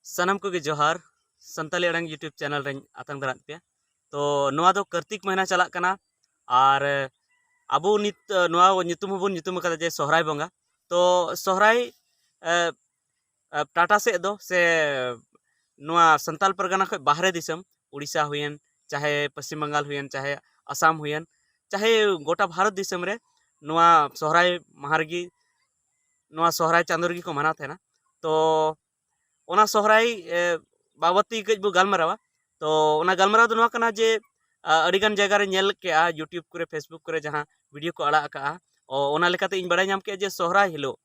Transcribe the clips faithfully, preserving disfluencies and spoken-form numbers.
ᱥᱟᱱᱟᱢ ᱠᱚᱜᱮ ᱡᱚᱦᱟᱨ᱾ ᱥᱟᱱᱛᱟᱞᱤ ᱟᱲᱟᱝ YouTube ᱪᱮᱱᱮᱞ ᱨᱮᱧ ᱟᱛᱟᱝ ᱫᱟᱨᱟᱢ ᱯᱮᱭᱟ᱾ ᱛᱚ ᱱᱚᱣᱟ ᱫᱚ ᱠᱟᱨᱛᱤᱠ ᱢᱟᱹᱦᱱᱟᱹ ᱪᱟᱞᱟᱜ ᱠᱟᱱᱟ, ᱟᱨ ᱟᱵᱚ ᱱᱤᱛ ᱱᱚᱣᱟ ᱧᱩᱛᱩᱢ ᱦᱚᱸᱵᱚᱱ ᱧᱩᱛᱩᱢ ᱟᱠᱟᱫᱟ ᱡᱮ ᱥᱚᱦᱨᱟᱭ ᱵᱚᱸᱜᱟ᱾ ᱛᱚ ᱥᱚᱦᱨᱟᱭ ᱮ, ᱮ, ᱴᱟᱴᱟ ᱥᱮᱫ ᱫᱚ ᱥᱮ ᱱᱚᱣᱟ ᱥᱟᱱᱛᱟᱞ ᱯᱟᱨᱜᱟᱱᱟ ᱠᱷᱚᱱ ᱵᱟᱦᱨᱮ ᱫᱤᱥᱚᱢ, ᱩᱲᱤᱥᱥᱟ ᱦᱩᱭᱮᱱ, ᱪᱟᱦᱮ ᱯᱚᱥᱪᱤᱢ ᱵᱟᱝᱜᱟᱞ ᱦᱩᱭᱮᱱ, ᱪᱟᱦᱮ ᱟᱥᱟᱢ ᱦᱩᱭᱮᱱ, ᱪᱟᱦᱮ ᱜᱚᱴᱟ ᱵᱷᱟᱨᱚᱛ ᱫᱤᱥᱚᱢ ᱨᱮ ᱱᱚᱣᱟ ᱥᱚᱦᱨᱟᱭ ᱢᱟᱦᱟ ᱨᱮᱜᱮ, ᱱᱚᱣᱟ ᱥᱚᱦᱨᱟᱭ ᱪᱟᱸᱫᱳ ᱨᱮᱜᱮ ᱠᱚ ᱢᱟᱱᱟᱣ ᱛᱟᱦᱮᱱᱟ᱾ ᱛᱚ ᱚᱱᱟ ᱥᱚᱦᱨᱟᱭ ᱮ, ᱵᱟᱵᱚᱫ ᱛᱮᱜᱮ ᱠᱟᱹᱡ ᱵᱚ ᱜᱟᱞᱢᱟᱨᱟᱣᱟ᱾ ᱛᱚ ᱚᱱᱟ ᱜᱟᱞᱢᱟᱨᱟᱣ ᱫᱚ ᱱᱚᱣᱟ ᱠᱟᱱᱟ ᱡᱮ ᱟ, ᱟᱹᱰᱤᱜᱟᱱ ᱡᱟᱭᱜᱟ ᱨᱮ ᱧᱮᱞ ᱠᱮᱜᱼᱟ, YouTube ᱠᱚᱨᱮ, Facebook ᱠᱚᱨᱮ ᱡᱟᱦᱟᱸ ᱵᱷᱤᱰᱤᱭᱳ ᱠᱚ ᱟᱲᱟᱜ ᱟᱠᱟᱜᱼᱟ, ᱚ, ᱚᱱᱟ ᱞᱮᱠᱟᱛᱮ ᱤᱧ ᱵᱟᱲᱟᱭ ᱧᱟᱢ ᱠᱮᱜᱼᱟ ᱡᱮ ᱥᱚᱦᱨᱟᱭ ᱦᱤᱞᱳᱜ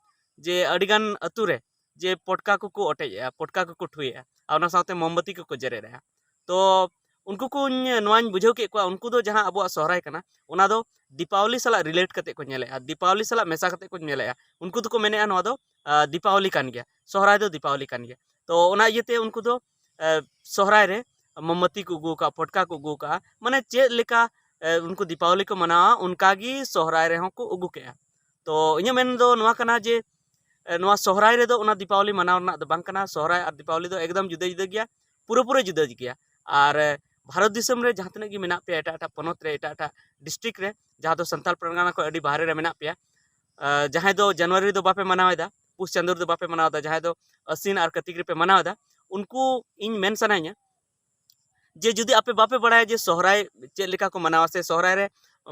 ᱡᱮ ᱟᱹᱰᱤᱜᱟᱱ ᱟᱹᱛᱩ ᱨᱮ ᱡᱮ ᱯᱚᱴᱠᱟ ᱠᱚᱠᱚ ᱚᱴᱮᱡᱮᱜᱼᱟ, ᱯᱚᱴᱠᱟ ᱠᱚᱠᱚ ᱴᱷᱩᱭᱮᱜᱼᱟ, ᱟᱨ ᱚᱱᱟ ᱥᱟᱶᱛᱮ ᱢᱳᱢᱵᱟᱛᱤ ᱠᱚᱠᱚ ᱡᱮᱨᱮᱫᱮᱜᱼᱟ᱾ ᱛᱚ ᱩᱱᱠᱩ ᱠᱚᱧ ᱱᱚᱣᱟᱧ ᱵᱩᱡᱷᱟᱹᱣ ᱠᱮᱫ ᱠᱚᱣᱟ, ᱩᱱᱠᱩ ᱫᱚ ᱡᱟᱦᱟᱸ ᱟᱵᱚᱣᱟᱜ ᱥᱚᱦᱨᱟᱭ ᱠᱟᱱᱟ, ᱚᱱᱟ ᱫᱚ ᱫᱤᱯᱟᱣᱞᱤ ᱥᱟᱞᱟᱜ ᱨᱤᱞᱮᱴ ᱠᱟᱛᱮ ᱠᱚ ᱧᱮᱞᱮᱜᱼᱟ, ᱫᱤᱯᱟᱣᱞᱤ ᱥᱟᱞᱟᱜ ᱢᱮᱥᱟ ᱠᱟᱛᱮ ᱠᱚ ᱧᱮᱞᱮᱜᱼᱟ᱾ ᱩᱱᱠᱩ ᱫᱚᱠᱚ ᱢᱮᱱᱮᱜᱼᱟ ᱱᱚᱣᱟ ᱫᱚ ᱟ, ᱫᱤᱯᱟᱣᱞᱤ ᱠᱟᱱ ᱜᱮᱭᱟ, ᱥᱚᱦᱨᱟᱭ ᱫᱚ ᱫᱤᱯᱟᱣᱞᱤ ᱠᱟᱱ ᱜᱮᱭᱟ᱾ ᱛᱚ ᱚᱱᱟ ᱤᱭᱟᱹᱛᱮ ᱩᱱᱠᱩ ᱫᱚ ᱮ, ᱥᱚᱦᱨᱟᱭ ᱨᱮ ᱢᱳᱢᱵᱟᱛᱤ ᱠᱚ ᱟᱹᱜᱩ ᱟᱠᱟᱫᱼᱟ, ᱯᱚᱴᱠᱟ ᱠᱚ ᱟᱹᱜᱩ ᱟᱠᱟᱫᱼᱟ, ᱢᱟᱱᱮ ᱪᱮᱫ ᱞᱮᱠᱟ ᱮ, ᱩᱱᱠᱩ ᱫᱤᱯᱟᱣᱞᱤ ᱠᱚ ᱢᱟᱱᱟᱣᱟ, ᱚᱱᱠᱟ ᱜᱮ ᱥᱚᱦᱨᱟᱭ ᱨᱮᱦᱚᱸ ᱠᱚ ᱟᱹᱜᱩ ᱠᱮᱜᱼᱟ᱾ ᱛᱚ ᱤᱧᱟᱹᱜ ᱢᱮᱱ ᱫᱚ ᱱᱚᱣᱟ ᱠᱟᱱᱟ ᱡᱮ ᱮ, ᱱᱚᱣᱟ ᱥᱚᱦᱨᱟᱭ ᱨᱮᱫᱚ ᱚᱱᱟ ᱫᱤᱯᱟᱣᱞᱤ ᱢᱟᱱᱟᱣ ᱨᱮᱱᱟᱜ ᱫᱚ ᱵᱟᱝ ᱠᱟᱱᱟ᱾ ᱥᱚᱦᱨᱟᱭ ᱟᱨ ᱫᱤᱯᱟᱣᱞᱤ ᱫᱚ ᱮᱠᱫᱚᱢ ᱡᱩᱫᱟᱹ ᱡᱩᱫᱟᱹ ᱜᱮᱭᱟ, ᱯᱩᱨᱟᱹᱯᱩᱨᱤ ᱡᱩᱫᱟᱹ ᱜᱮᱭᱟ᱾ ᱟᱨ ᱮ, ᱵᱷᱟᱨᱚᱛ ᱫᱤᱥᱚᱢ ᱨᱮ ᱡᱟᱦᱟᱸ ᱛᱤᱱᱟᱹᱜ ᱜᱮ ᱢᱮᱱᱟᱜ ᱯᱮᱭᱟ ᱮᱴᱟᱜ ᱮᱴᱟᱜ ᱯᱚᱱᱚᱛ ᱨᱮ, ᱮᱴᱟᱜ ᱮᱴᱟᱜ ᱰᱤᱥᱴᱨᱤᱠᱴ ᱨᱮ, ᱡᱟᱦᱟᱸ ᱫᱚ ᱥᱟᱱᱛᱟᱲ ᱯᱟᱨᱜᱟᱱᱟ ᱠᱷᱚᱱ ᱟᱹᱰᱤ ᱵᱟᱦᱨᱮ ᱨᱮ ᱢᱮᱱᱟᱜ ᱯᱮᱭᱟ, ᱮ, ᱡᱟᱦᱟᱸᱭ ᱫᱚ ᱡᱟᱱᱩᱣᱟᱨᱤ ᱨᱮᱫᱚ ᱵᱟᱯᱮ ᱢᱟᱱᱟᱣ ᱮᱫᱟ, ᱯᱩᱥ ᱪᱟᱸᱫᱳ ᱨᱮᱫᱚ ᱵᱟᱯᱮ ᱢᱟᱱᱟᱣ ᱮᱫᱟ, ᱡᱟᱦᱟᱸᱭ ᱫᱚ ᱟᱹᱥᱤᱱ ᱟᱨ ᱠᱟᱨᱛᱤᱠ ᱨᱮᱯᱮ ᱢᱟᱱᱟᱣ ᱮᱫᱟ, ᱩᱱᱠᱩ ᱤᱧ ᱢᱮᱱ ᱥᱟᱱᱟᱧᱟ ᱡᱮ ᱡᱩᱫᱤ ᱟᱯᱮ ᱵᱟᱯᱮ ᱵᱟᱲᱟᱭᱟ ᱡᱮ ᱥᱚᱦᱨᱟᱭ ᱪᱮᱫ ᱞᱮᱠᱟ ᱠᱚ ᱢᱟᱱᱟᱣᱟ ᱥᱮ ᱥᱚᱦᱨᱟᱭ ᱨᱮ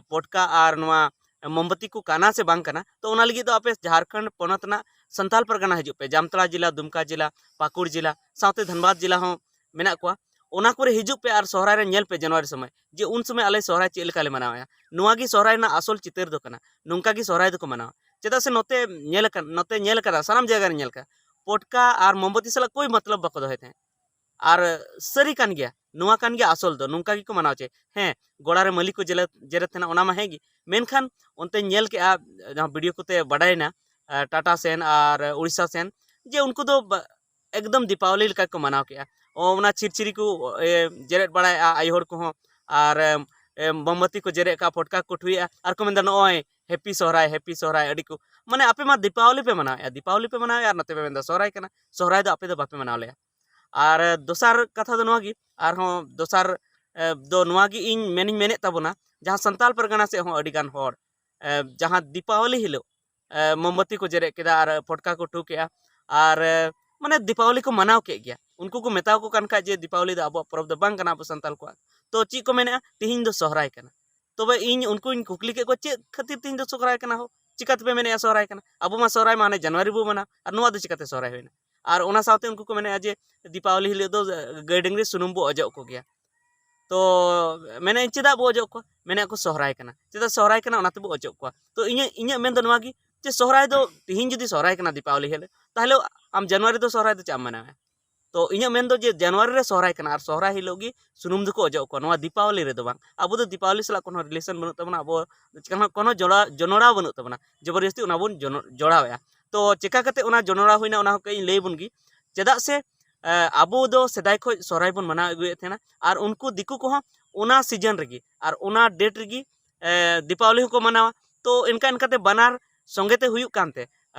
ᱯᱚᱴᱠᱟ ᱟᱨ ᱱᱚᱣᱟ ᱢᱳᱢᱵᱟᱛᱤ ᱠᱚ ᱠᱟᱱᱟ ᱥᱮ ᱵᱟᱝ ᱠᱟᱱᱟ, ᱛᱚ ᱚᱱᱟ ᱞᱟᱹᱜᱤᱫ ᱫᱚ ᱟᱯᱮ ᱡᱷᱟᱲᱠᱷᱚᱸᱰ ᱯᱚᱱᱚᱛ ᱨᱮᱱᱟᱜ ᱥᱟᱱᱛᱟᱞ ᱯᱟᱨᱜᱟᱱᱟ ᱦᱤᱡᱩᱜ ᱯᱮ, ᱡᱟᱢᱛᱟᱲᱟ ᱡᱮᱞᱟ, ᱫᱩᱢᱠᱟ ᱡᱮᱞᱟ, ᱯᱟᱹᱠᱩᱲ ᱡᱮᱞᱟ, ᱥᱟᱶᱛᱮ ᱫᱷᱟᱱᱵᱟᱫᱽ ᱡᱮᱞᱟ ᱦᱚᱸ ᱢᱮᱱᱟᱜ ᱠᱚᱣᱟ᱾ ᱚᱱᱟ ᱠᱚᱨᱮ ᱦᱤᱡᱩᱜ ᱯᱮ ᱟᱨ ᱥᱚᱦᱨᱟᱭ ᱨᱮ ᱧᱮᱞ ᱯᱮ ᱡᱟᱱᱩᱣᱟᱨᱤ ᱥᱚᱢᱚᱭ, ᱡᱮ ᱩᱱ ᱥᱚᱢᱚᱭ ᱟᱞᱮ ᱥᱚᱦᱨᱟᱭ ᱪᱮᱫ ᱞᱮᱠᱟ ᱞᱮ ᱢᱟᱱᱟᱣᱮᱫᱼᱟ᱾ ᱱᱚᱣᱟ ᱜᱮ ᱥᱚᱦᱨᱟᱭ ᱨᱮᱱᱟᱜ ᱟᱥᱚᱞ ᱪᱤᱛᱟᱹᱨ ᱫᱚ ᱠᱟᱱᱟ᱾ ᱱᱚᱝᱠᱟ ᱜᱮ ᱥᱚᱦᱨᱟᱭ ᱫᱚᱠᱚ ᱢᱟᱱᱟᱣᱟ᱾ ᱪᱮᱫᱟᱜ ᱥᱮ ᱱᱚᱛᱮ ᱧᱮᱞ ᱟᱠᱟᱱ, ᱱᱚᱛᱮ ᱧᱮᱞ ᱟᱠᱟᱱᱟ, ᱥᱟᱱᱟᱢ ᱡᱟᱭᱜᱟ ᱨᱮ ᱧᱮᱞ ᱟᱠᱟᱱᱟ, ᱯᱚᱴᱠᱟ ᱟᱨ ᱢᱳᱢᱵᱟᱛᱤ ᱥᱟᱞᱟᱜ ᱠᱳᱭ ᱢᱚᱛᱞᱚᱵ ᱵᱟᱠᱚ ᱫᱚᱦᱚᱭ ᱛᱟᱦᱮᱸᱫ᱾ ᱟᱨ ᱥᱟᱹᱨᱤ ᱠᱟᱱ ᱜᱮᱭᱟ, ᱱᱚᱣᱟ ᱠᱟᱱ ᱜᱮᱭᱟ ᱟᱥᱚᱞ ᱫᱚ, ᱱᱚᱝᱠᱟ ᱜᱮᱠᱚ ᱢᱟᱱᱟᱣ ᱦᱚᱪᱚᱭ᱾ ᱦᱮᱸ, ᱜᱚᱲᱟ ᱨᱮ ᱢᱟᱹᱞᱤ ᱠᱚ ᱡᱮᱞᱮ-, ᱡᱮᱨᱮᱫ ᱛᱟᱦᱮᱱᱟ, ᱚᱱᱟ ᱢᱟ ᱦᱮᱸ ᱜᱮ, ᱢᱮᱱᱠᱷᱟᱱ ᱚᱱᱛᱮ ᱧᱮᱞ ᱠᱮᱜᱼᱟ, ᱡᱟᱦᱟᱸ ᱵᱷᱤᱰᱤᱭᱳ ᱠᱚᱛᱮ ᱵᱟᱰᱟᱭᱮᱱᱟ, ᱮ, ᱴᱟᱴᱟ ᱥᱮᱱ ᱟᱨ ᱩᱲᱤᱥᱥᱟ ᱥᱮᱱ, ᱡᱮ ᱩᱱᱠᱩ ᱫᱚ ᱵᱟ-, ᱮᱠᱫᱚᱢ ᱫᱤᱯᱟᱣᱞᱤ ᱞᱮᱠᱟ ᱠᱚ ᱢᱟᱱᱟᱣ ᱠᱮᱜᱼᱟ᱾ ᱚ, ᱚᱱᱟ ᱪᱷᱤᱨᱪᱷᱤᱨᱤ ᱠᱚ, ᱮ, ᱡᱮᱨᱮᱫ ᱵᱟᱲᱟᱭᱮᱜᱼᱟ ᱟᱭᱳ ᱦᱚᱲ ᱠᱚᱦᱚᱸ, ᱟᱨ ᱮᱢ, ᱮᱢ, ᱢᱳᱢᱵᱟᱛᱤ ᱠᱚ ᱡᱮᱨᱮᱫ ᱠᱟᱜᱼᱟ, ᱯᱚᱴᱠᱟ ᱠᱚ ᱴᱷᱩᱭᱮᱜᱼᱟ, ᱟᱨ ᱠᱚ ᱢᱮᱱᱫᱟ, "ᱱᱚᱜᱼᱚᱭ ᱦᱮᱯᱤ ᱥᱚᱦᱨᱟᱭ, ᱦᱮᱯᱤ ᱥᱚᱦᱨᱟᱭ", ᱟᱹᱰᱤ ᱠᱚ, ᱢᱟᱱᱮ ᱟᱯᱮ ᱢᱟ ᱫᱤᱯᱟᱣᱞᱤ ᱯᱮ ᱢᱟᱱᱟᱣᱮᱜᱼᱟ, ᱫᱤᱯᱟᱣᱞᱤ ᱯᱮ ᱢᱟᱱᱟᱣᱮᱜᱼᱟ, ᱟᱨ ᱱᱚᱛᱮ ᱯᱮ ᱢᱮᱱᱫᱟ ᱥᱚᱦᱨᱟᱭ ᱠᱟᱱᱟ, ᱥᱚᱦᱨᱟᱭ ᱫᱚ ᱟᱯᱮ ᱫᱚ ᱵᱟᱯᱮ ᱢᱟᱱᱟᱣ ᱞᱮᱜᱼᱟ᱾ ᱟᱨ ᱫᱚᱥᱟᱨ ᱠᱟᱛᱷᱟ ᱫᱚ ᱱᱚᱣᱟ ᱜᱮ, ᱟᱨᱦᱚᱸ ᱫᱚᱥᱟᱨ ᱫᱚ ᱱᱚᱣᱟ ᱜᱮ ᱤᱧ ᱢᱮᱱᱤᱧ ᱢᱮᱱᱮᱫ ᱛᱟᱵᱚᱱᱟ, ᱡᱟᱦᱟᱸ ᱥᱟᱱᱛᱟᱲ ᱯᱟᱨᱜᱟᱱᱟ ᱥᱮᱫ ᱦᱚᱸ ᱟᱹᱰᱤ ᱜᱟᱱ ᱦᱚᱲ ᱡᱟᱦᱟᱸ ᱫᱤᱯᱟᱵᱚᱞᱤ ᱦᱤᱞᱳᱜ ᱢᱳᱢᱵᱟᱛᱤ ᱠᱚ ᱡᱮᱨᱮᱫ ᱠᱮᱫᱟ ᱟᱨ ᱯᱷᱚᱴᱠᱟ ᱠᱚ ᱴᱷᱩ ᱠᱮᱜᱼᱟ, ᱟᱨ ᱢᱟᱱᱮ ᱫᱤᱯᱟᱵᱚᱞᱤ ᱠᱚ ᱢᱟᱱᱟᱣ ᱠᱮᱫ ᱜᱮᱭᱟ᱾ ᱩᱱᱠᱩ ᱠᱚ ᱢᱮᱛᱟ ᱠᱚ ᱠᱟᱱ ᱠᱷᱟᱡ ᱡᱮ ᱫᱤᱯᱟᱵᱚᱞᱤ ᱫᱚ ᱟᱵᱚᱣᱟᱜ ᱯᱚᱨᱚᱵᱽ ᱫᱚ ᱵᱟᱝ ᱠᱟᱱᱟ ᱟᱵᱚ ᱥᱟᱱᱛᱟᱲ ᱠᱚᱣᱟᱜ, ᱛᱚ ᱪᱮᱫ ᱠᱚ ᱢᱮᱱᱮᱜᱼᱟ, ᱛᱤᱦᱤᱧ ᱫᱚ ᱥᱚᱦᱨᱟᱭ ᱠᱟᱱᱟ᱾ ᱛᱚᱵᱮ ᱤᱧ ᱩᱱᱠᱩᱧ ᱠᱩᱠᱞᱤ ᱠᱮᱫ ᱠᱚᱣᱟ, ᱪᱮᱫ ᱠᱷᱟᱹᱛᱤᱨ ᱛᱤᱦᱤᱧ ᱫᱚ ᱥᱚᱦᱨᱟᱭ ᱠᱟᱱᱟ ᱦᱳ? ᱪᱤᱠᱟᱹ ᱛᱮᱯᱮ ᱢᱮᱱᱮᱜᱼᱟ ᱥᱚᱦᱨᱟᱭ ᱠᱟᱱᱟ? ᱟᱵᱚ ᱢᱟ ᱥᱚᱦᱨᱟᱭ ᱢᱟ ᱦᱟᱱᱮ ᱡᱟᱱᱩᱣᱟᱨᱤ ᱵᱚ ᱢᱟᱱᱟᱣ, ᱟᱨ ᱱᱚᱣᱟ ᱫᱚ ᱪᱤᱠᱟᱹᱛᱮ ᱥᱚᱦᱨᱟᱭ ᱦᱩᱭᱱᱟ? ᱟᱨ ᱚᱱᱟ ᱥᱟᱶᱛᱮ ᱩᱱᱠᱩ ᱠᱚ ᱢᱮᱱᱮᱜᱼᱟ ᱡᱮ ᱫᱤᱯᱟᱵᱚᱞᱤ ᱦᱤᱞᱳᱜ ᱫᱚ ᱜᱟᱹᱭ ᱰᱟᱹᱝᱨᱤ ᱥᱩᱱᱩᱢ ᱵᱚ ᱚᱡᱚᱜ ᱠᱚᱜᱮᱭᱟ᱾ ᱛᱚ ᱢᱮᱱᱮᱜ ᱪᱮᱫᱟᱜ ᱵᱚ ᱚᱡᱚᱜ ᱠᱚᱣᱟ? ᱢᱮᱱᱮᱜ ᱠᱚ ᱥᱚᱦᱨᱟᱭ ᱠᱟᱱᱟ, ᱪᱮᱫᱟᱜ ᱥᱚᱦᱨᱟᱭ ᱠᱟᱱᱟ ᱚᱱᱟ ᱛᱮᱵᱚ ᱚᱡᱚᱜ ᱠᱚᱣᱟ᱾ ᱛᱚ ᱤᱧᱟᱹᱜ ᱤᱧᱟᱹᱜ ᱢᱮᱱ ᱫᱚ ᱱᱚᱣᱟ ᱜᱮ ᱡᱮ ᱥᱚᱦᱨᱟᱭ ᱫᱚ ᱛᱤᱦᱤᱧ ᱡᱩᱫᱤ ᱥᱚᱦᱨᱟᱭ ᱠᱟᱱᱟ ᱫᱤᱯᱟᱵᱚᱞᱤ ᱦᱤᱞᱳᱜ, ᱛᱟᱦᱞᱮ ᱟᱢ ᱡᱟᱱᱩᱣᱟᱨᱤ ᱫᱚ ᱥᱚᱦᱨᱟᱭ ᱫᱚ ᱪᱮᱫ ᱮᱢ ᱢᱟᱱᱟᱣᱟ? ᱛᱚ ᱤᱧᱟᱹᱜ ᱢᱮᱱ ᱫᱚ ᱡᱮ ᱡᱟᱱᱩᱣᱟᱨᱤ ᱨᱮ ᱥᱚᱦᱨᱟᱭ ᱠᱟᱱᱟ ᱟᱨ ᱥᱚᱦᱨᱟᱭ ᱦᱤᱞᱳᱜ ᱜᱮ ᱥᱩᱱᱩᱢ ᱫᱚᱠᱚ ᱚᱡᱚᱜ ᱠᱚᱣᱟ, ᱱᱚᱣᱟ ᱫᱤᱯᱟᱵᱚᱞᱤ ᱨᱮᱫᱚ ᱵᱟᱝ᱾ ᱟᱵᱚ ᱫᱚ ᱫᱤᱯᱟᱵᱚᱞᱤ ᱥᱟᱞᱟᱜ ᱠᱳᱱᱳ relation ᱵᱟᱹᱱᱩᱜ ᱛᱟᱵᱚᱱᱟ, ᱟᱵᱚ ᱪᱮᱠᱟ ᱦᱚᱸ ᱠᱳᱱᱳ ᱡᱚᱲᱟ ᱡᱚᱱᱚᱲᱟᱣ ᱵᱟᱹᱱᱩᱜ ᱛᱟᱵᱚᱱᱟ, ᱡᱚᱵᱚᱨᱡᱚᱥᱛᱤ ᱚᱱᱟ ᱵᱚᱱ ᱡᱚᱱᱚ- ᱡᱚᱲᱟᱣᱮᱜᱼᱟ᱾ ᱛᱚ ᱪᱮᱠᱟ ᱠᱟᱛᱮ ᱚᱱᱟ ᱡᱚᱱᱚᱲᱟᱣ ᱦᱩᱭᱱᱟ ᱚᱱᱟ ᱦᱚᱸ ᱠᱟᱹᱡ ᱤᱧ ᱞᱟᱹᱭ ᱟᱵᱚᱱ ᱜᱮ᱾ ᱪᱮᱫᱟᱜ ᱥᱮ ᱟᱵᱚ ᱫᱚ ᱥᱮᱫᱟᱭ ᱠᱷᱚᱱ ᱥᱚᱦᱨᱟᱭ ᱵᱚᱱ ᱢᱟᱱᱟᱣ ᱟᱹᱜᱩᱭᱮᱫ ᱛᱟᱦᱮᱱᱟ, ᱟᱨ ᱩᱱᱠᱩ ᱫᱤᱠᱩ ᱠᱚᱦᱚᱸ ᱚᱱᱟ ᱥᱤᱡᱮᱱ ᱨᱮᱜᱮ ᱟᱨ ᱚᱱᱟ ᱰᱮᱴ ᱨᱮᱜᱮ ᱫᱤᱯᱟᱵᱚᱞᱤ ᱦᱚᱸᱠᱚ ᱢᱟᱱᱟᱣᱟ᱾ ᱛᱚ ᱤᱱᱠᱟ ᱤᱱᱠᱟᱛᱮ ᱵᱟᱱᱟᱨ ᱥᱚᱸᱜᱮ ᱛᱮ ᱦᱩᱭᱩᱜ ᱠᱟᱱᱛᱮ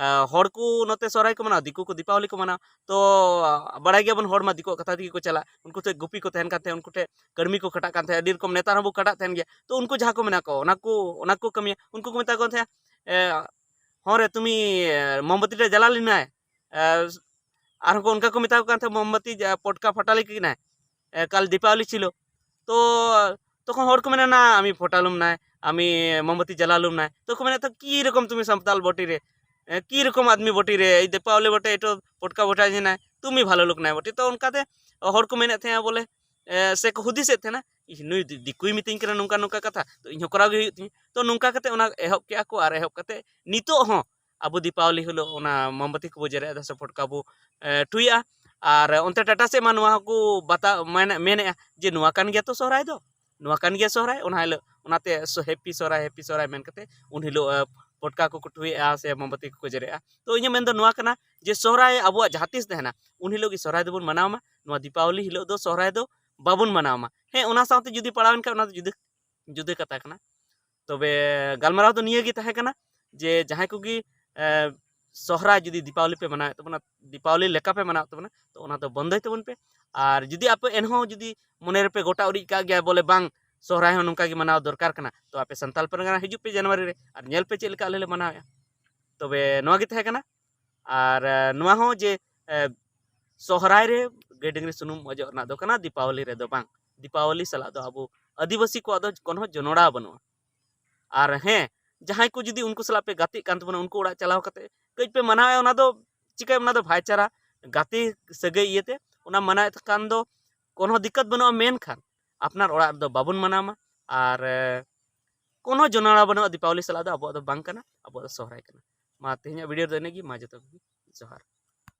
ᱦᱚᱲ ᱠᱚ ᱱᱚᱛᱮ ᱥᱚᱦᱨᱟᱭ ᱠᱚ ᱢᱟᱱᱟᱣᱟ, ᱫᱤᱠᱩ ᱠᱚ ᱫᱤᱯᱟᱵᱚᱞᱤ ᱠᱚ ᱢᱟᱱᱟᱣᱟ᱾ ᱛᱚ ᱵᱟᱲᱟᱭ ᱜᱮᱭᱟᱵᱚᱱ ᱦᱚᱲ ᱢᱟ ᱫᱤᱠᱩᱣᱟᱜ ᱠᱟᱛᱷᱟ ᱛᱮᱜᱮ ᱠᱚ ᱪᱟᱞᱟᱜ, ᱩᱱᱠᱩ ᱴᱷᱮᱱ ᱜᱩᱯᱤ ᱠᱚ ᱛᱟᱦᱮᱱ ᱠᱟᱱ ᱛᱟᱦᱮᱸᱫ, ᱩᱱᱠᱩ ᱴᱷᱮᱱ ᱠᱟᱹᱲᱢᱤ ᱠᱚ ᱠᱷᱟᱴᱟᱜ ᱠᱟᱱ ᱛᱟᱦᱮᱸᱫ, ᱟᱹᱰᱤ ᱨᱚᱠᱚᱢ ᱱᱮᱛᱟᱨ ᱦᱚᱸᱵᱚ ᱠᱷᱟᱴᱟᱜ ᱛᱟᱦᱮᱱ ᱜᱮᱭᱟ᱾ ᱛᱚ ᱩᱱᱠᱩ ᱡᱟᱦᱟᱸ ᱠᱚ ᱢᱮᱱᱟᱜ ᱠᱚ ᱚᱱᱟ ᱠᱚ ᱚᱱᱟ ᱠᱚ ᱠᱟᱹᱢᱤᱭᱟ, ᱩᱱᱠᱩ ᱠᱚ ᱢᱮᱛᱟ ᱠᱚ ᱛᱟᱦᱮᱸᱫ, "ᱦᱚᱸ ᱨᱮ ᱛᱩᱢᱤ ᱢᱳᱢᱵᱟᱛᱤ ᱴᱟ ᱡᱟᱞᱟ ᱞᱤᱱᱟᱭ", ᱟᱨᱦᱚᱸ ᱠᱚ ᱚᱱᱠᱟ ᱠᱚ ᱢᱮᱛᱟ ᱠᱚ ᱠᱟᱱ ᱛᱟᱦᱮᱸᱫ, "ᱢᱳᱢᱵᱟᱛᱤ ᱯᱚᱴᱠᱟ ᱯᱷᱟᱴᱟᱞᱤ ᱠᱤᱱᱟᱭ, ᱠᱟᱞ ᱫᱤᱯᱟᱵᱚᱞᱤ ᱪᱷᱤᱞᱳ᱾" ᱛᱚ ᱛᱚᱠᱷᱚᱱ ᱦᱚᱲ ᱠᱚ ᱢᱮᱱᱟ, "ᱱᱟ ᱟᱢᱤ ᱯᱷᱚᱴᱟᱞᱩᱢ ᱱᱟᱭ, ᱟᱢᱤ ᱢᱳᱢᱵᱟᱛᱤ ᱡᱟᱞᱟᱞᱩᱢ ᱱᱟᱭ᱾" ᱛᱚ ᱠᱚ ᱢᱮᱱᱟ, "ᱛᱚ ᱠᱤ ᱨᱚᱠᱚᱢ ᱛᱩᱢᱤ ᱥᱟᱱᱛᱟᱞ ᱵᱚᱴᱤ ᱨᱮ, ᱠᱤ ᱨᱚᱠᱚᱢ ᱟᱫᱢᱤ ᱵᱚᱴᱤ ᱨᱮ, ᱫᱤᱯᱟᱵᱚᱞᱤ ᱵᱚᱴᱮ ᱮᱴᱚ ᱯᱚᱴᱠᱟ ᱵᱚᱴᱟ ᱡᱮᱱᱟᱭ, ᱛᱩᱢᱤ ᱵᱷᱟᱞᱚ ᱞᱩᱠ ᱱᱟᱭ ᱵᱚᱴᱮ᱾" ᱛᱚ ᱚᱱᱠᱟᱛᱮ ᱦᱚᱲ ᱠᱚ ᱢᱮᱱᱮᱫ ᱛᱟᱦᱮᱸᱜᱼᱟ ᱵᱚᱞᱮ, ᱥᱮ ᱠᱚ ᱦᱩᱫᱤᱥᱮᱫ ᱛᱟᱦᱮᱱᱟ, "ᱱᱩᱭ ᱫᱤᱠᱩᱭ ᱢᱤᱛᱟᱹᱧ ᱠᱟᱱᱟ ᱱᱚᱝᱠᱟ ᱱᱚᱝᱠᱟ ᱠᱟᱛᱷᱟ, ᱛᱚ ᱤᱧ ᱦᱚᱸ ᱠᱚᱨᱟᱣ ᱜᱮ ᱦᱩᱭᱩᱜ ᱛᱤᱧᱟᱹ᱾" ᱛᱚ ᱱᱚᱝᱠᱟ ᱠᱟᱛᱮ ᱚᱱᱟ ᱮᱦᱚᱵ ᱠᱮᱜᱼᱟ ᱠᱚ, ᱟᱨ ᱮᱦᱚᱵ ᱠᱟᱛᱮ ᱱᱤᱛᱚᱜ ᱦᱚᱸ ᱟᱵᱚ ᱫᱤᱯᱟᱵᱚᱞᱤ ᱦᱤᱞᱳᱜ ᱚᱱᱟ ᱢᱳᱢᱵᱟᱛᱤ ᱠᱚᱵᱚ ᱡᱮᱨᱮᱫ ᱮᱫᱟ ᱥᱮ ᱯᱷᱚᱴᱠᱟ ᱵᱚ ᱴᱷᱩᱭᱟ᱾ ᱟᱨ ᱚᱱᱛᱮ ᱴᱟᱴᱟ ᱥᱮᱫ ᱢᱟ ᱱᱚᱣᱟ ᱦᱚᱸᱠᱚ ᱵᱟᱛᱟ ᱢᱮᱱ- ᱢᱮᱱᱮᱜᱼᱟ ᱡᱮ ᱱᱚᱣᱟ ᱠᱟᱱ ᱜᱮᱭᱟ ᱛᱚ ᱥᱚᱦᱨᱟᱭ ᱫᱚ, ᱱᱚᱣᱟ ᱠᱟᱱ ᱜᱮᱭᱟ ᱥᱚᱦᱨᱟᱭ᱾ ᱚᱱᱟ ᱦᱤᱞᱳᱜ ᱚᱱᱟᱛᱮ ᱦᱮᱯᱤ ᱥᱚᱦᱨᱟᱭ, ᱦᱮᱯᱤ ᱥᱚᱦᱨᱟᱭ ᱢᱮᱱ ᱠᱟᱛᱮ ᱩᱱ ᱦᱤᱞᱳᱜ ᱯᱷᱚᱴᱠᱟ ᱠᱚᱠᱚ ᱴᱷᱩᱭᱮᱜᱼᱟ ᱥᱮ ᱢᱳᱢᱵᱟᱛᱤ ᱠᱚᱠᱚ ᱡᱮᱨᱮᱫᱼᱟ᱾ ᱛᱚ ᱤᱧᱟᱹᱜ ᱢᱮᱱ ᱫᱚ ᱱᱚᱣᱟ ᱠᱟᱱᱟ ᱡᱮ ᱥᱚᱦᱨᱟᱭ ᱟᱵᱚᱣᱟᱜ ᱡᱟᱦᱟᱸ ᱛᱤᱥ ᱛᱟᱦᱮᱱᱟ, ᱩᱱ ᱦᱤᱞᱳᱜ ᱜᱮ ᱥᱚᱦᱨᱟᱭ ᱫᱚᱵᱚᱱ ᱢᱟᱱᱟᱣ ᱢᱟ, ᱱᱚᱣᱟ ᱫᱤᱯᱟᱵᱚᱞᱤ ᱦᱤᱞᱳᱜ ᱫᱚ ᱥᱚᱦᱨᱟᱭ ᱫᱚ ᱵᱟᱵᱚᱱ ᱢᱟᱱᱟᱣ ᱢᱟ᱾ ᱦᱮᱸ, ᱚᱱᱟ ᱥᱟᱶᱛᱮ ᱡᱩᱫᱤ ᱯᱟᱲᱟᱣᱮᱱ ᱠᱷᱟᱱ ᱚᱱᱟ ᱫᱚ ᱡᱩᱫᱟᱹ ᱡᱩᱫᱟᱹ ᱠᱟᱛᱷᱟ ᱠᱟᱱᱟ᱾ ᱛᱚᱵᱮ ᱜᱟᱞᱢᱟᱨᱟᱣ ᱫᱚ ᱱᱤᱭᱟᱹ ᱜᱮ ᱛᱟᱦᱮᱸ ᱠᱟᱱᱟ ᱡᱮ ᱡᱟᱦᱟᱸᱭ ᱠᱚᱜᱮ ᱥᱚᱦᱨᱟᱭ ᱡᱩᱫᱤ ᱫᱤᱯᱟᱵᱚᱞᱤ ᱯᱮ ᱢᱟᱱᱟᱣᱮᱫ ᱛᱟᱵᱚᱱᱟ, ᱫᱤᱯᱟᱵᱚᱞᱤ ᱞᱮᱠᱟ ᱯᱮ ᱢᱟᱱᱟᱣᱮᱫ ᱛᱟᱵᱚᱱᱟ, ᱛᱚ ᱚᱱᱟ ᱫᱚ ᱵᱚᱱᱫᱚᱭ ᱛᱟᱵᱚᱱ ᱯᱮ᱾ ᱟᱨ ᱡᱩᱫᱤ ᱟᱯᱮ ᱮᱱᱦᱚᱸ ᱡᱩᱫᱤ ᱢᱚᱱᱮ ᱨᱮᱯᱮ ᱜᱚᱴᱟ ᱩᱨᱤᱡ ᱠᱟᱜ ᱜᱮᱭᱟ ᱵᱚᱞᱮ ᱵᱟᱝ, ᱥᱚᱦᱨᱟᱭ ᱦᱚᱸ ᱱᱚᱝᱠᱟ ᱜᱮ ᱢᱟᱱᱟᱣ ᱫᱚᱨᱠᱟᱨ ᱠᱟᱱᱟ, ᱛᱚ ᱟᱯᱮ ᱥᱟᱱᱛᱟᱞ ᱯᱟᱨᱜᱟᱱᱟ ᱦᱤᱡᱩᱜ ᱯᱮ ᱡᱟᱱᱩᱣᱟᱨᱤ ᱨᱮ ᱟᱨ ᱧᱮᱞ ᱯᱮ ᱪᱮᱫ ᱞᱮᱠᱟ ᱟᱞᱮ ᱞᱮ ᱢᱟᱱᱟᱣᱮᱫᱼᱟ᱾ ᱛᱚᱵᱮ ᱱᱚᱣᱟ ᱜᱮ ᱛᱟᱦᱮᱸ ᱠᱟᱱᱟ᱾ ᱟᱨ ᱮ, ᱱᱚᱣᱟ ᱦᱚᱸ ᱡᱮ ᱮ, ᱥᱚᱦᱨᱟᱭ ᱨᱮ ᱜᱟᱹᱭ ᱰᱟᱹᱝᱨᱤ ᱥᱩᱱᱩᱢ ᱚᱡᱚᱜ ᱨᱮᱱᱟᱜ ᱫᱚ ᱠᱟᱱᱟ, ᱫᱤᱯᱟᱵᱚᱞᱤ ᱨᱮᱫᱚ ᱵᱟᱝ᱾ ᱫᱤᱯᱟᱵᱚᱞᱤ ᱥᱟᱞᱟᱜ ᱫᱚ ᱟᱵᱚ ᱟᱹᱫᱤᱵᱟᱹᱥᱤ ᱠᱚᱣᱟᱜ ᱫᱚ ᱠᱳᱱᱳ ᱡᱚᱱᱚᱲᱟᱣ ᱵᱟᱹᱱᱩᱜᱼᱟ᱾ ᱟᱨ ᱦᱮᱸ, ᱡᱟᱦᱟᱸᱭ ᱠᱚ ᱡᱩᱫᱤ ᱩᱱᱠᱩ ᱥᱟᱞᱟᱜ ᱯᱮ ᱜᱟᱛᱮᱜ ᱠᱟᱱ ᱛᱟᱵᱚᱱᱟ, ᱩᱱᱠᱩ ᱚᱲᱟᱜ ᱪᱟᱞᱟᱣ ᱠᱟᱛᱮ ᱠᱟᱹᱡ ᱯᱮ ᱢᱟᱱᱟᱣᱮᱫᱼᱟ, ᱚᱱᱟ ᱫᱚ ᱪᱤᱠᱟᱹᱭ, ᱚᱱᱟ ᱫᱚ ᱵᱷᱟᱭᱪᱟᱨᱟ ᱜᱟᱛᱮ ᱥᱟᱹᱜᱟᱹᱭ ᱤᱭᱟᱹᱛᱮ ᱚᱱᱟ ᱢᱟᱱᱟᱣᱮᱫ ᱠᱷᱟᱱ ᱫᱚ ᱠᱳᱱᱳ ᱫᱤᱠᱠᱟᱛ ᱵᱟᱹᱱᱩᱜᱼᱟ᱾ ᱢᱮᱱᱠᱷᱟᱱ ᱟᱯᱱᱟᱨ ᱚᱲᱟᱜ ᱨᱮᱫᱚ ᱵᱟᱵᱚᱱ ᱢᱟᱱᱟᱣ ᱢᱟ᱾ ᱟᱨ ᱮ, ᱠᱳᱱᱳ ᱡᱚᱱᱚᱲᱟ ᱵᱟᱹᱱᱩᱜᱼᱟ, ᱫᱤᱯᱟᱵᱚᱞᱤ ᱥᱟᱞᱟᱜ ᱫᱚ ᱟᱵᱚᱣᱟᱜ ᱫᱚ ᱵᱟᱝ ᱠᱟᱱᱟ, ᱟᱵᱚᱣᱟᱜ ᱫᱚ ᱥᱚᱦᱨᱟᱭ ᱠᱟᱱᱟ᱾ ᱢᱟ ᱛᱮᱦᱮᱧᱟᱜ ᱵᱷᱤᱰᱤᱭᱳ ᱨᱮᱫᱚ ᱤᱱᱟᱹᱜ ᱜᱮ᱾ ᱢᱟ ᱡᱚᱛᱚ ᱠᱚᱜᱮ ᱡᱚᱦᱟᱨ᱾